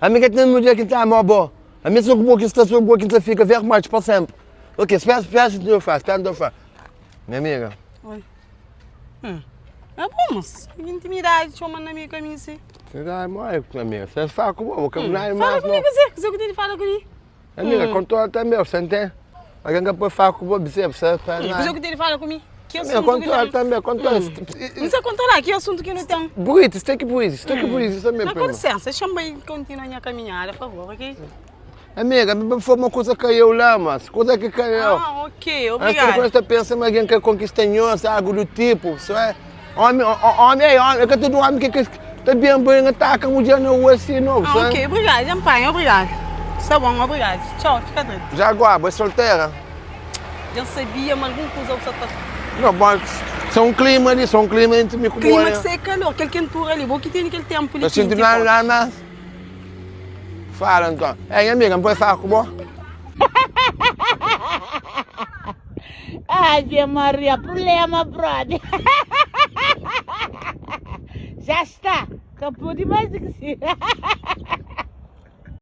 Ami ka ten mudjer ki ta ama bo. Ami so ku bo ki sta, so ku bo ki ta fika ver match pa sempre. Ok, spera, spera si tu faz, spera tu faz. Minha amiga. Oi. Hum. É bom, mas intimidade txoma na mi ka mi si. Intimidade mole, amiga. Você fala com bo, bo hum. nada Fala mais comigo, Zé. Zé que tem de falar comigo. Amiga, hum. controla também, você entende? Alguém que pode falar com bo, você, você fala. Hum. Zé que tem de falar comigo. Que Amiga, assunto que controla tem? também, controla. Hum. Não sei controlar, que assunto que não tem? Bonito, você tem que bonito, você tem que bonito, isso também, Não, com prima. licença, deixa-me continuar a minha caminhada, por favor, ok? Amiga, foi uma coisa que caiu lá, mas coisa que caiu. Ah, ok, Acho que obrigado. quando você pensa em alguém que conquista nós, algo do tipo, isso é. Homem, homem, é homem, é que todo homem que, que tá bem bem, ataca mulher na rua assim, não, Ah, sabe? ok, obrigado, champanhe, obrigado. Está bom, obrigado. Tchau, fica doido. Já agora, você é solteira? Já sabia, mas alguma coisa você tá. Não, bom, são um clima ali, são um clima entre mim com Clima que você é calor, aquele quentura ali, bom que tem aquele tempo ali. Tá sentindo quente, nada, pô. nada mais? Fala, então. É, minha amiga, não pode falar com o bom? Ave Maria, problema, brother. Já está. Capô demais que sim.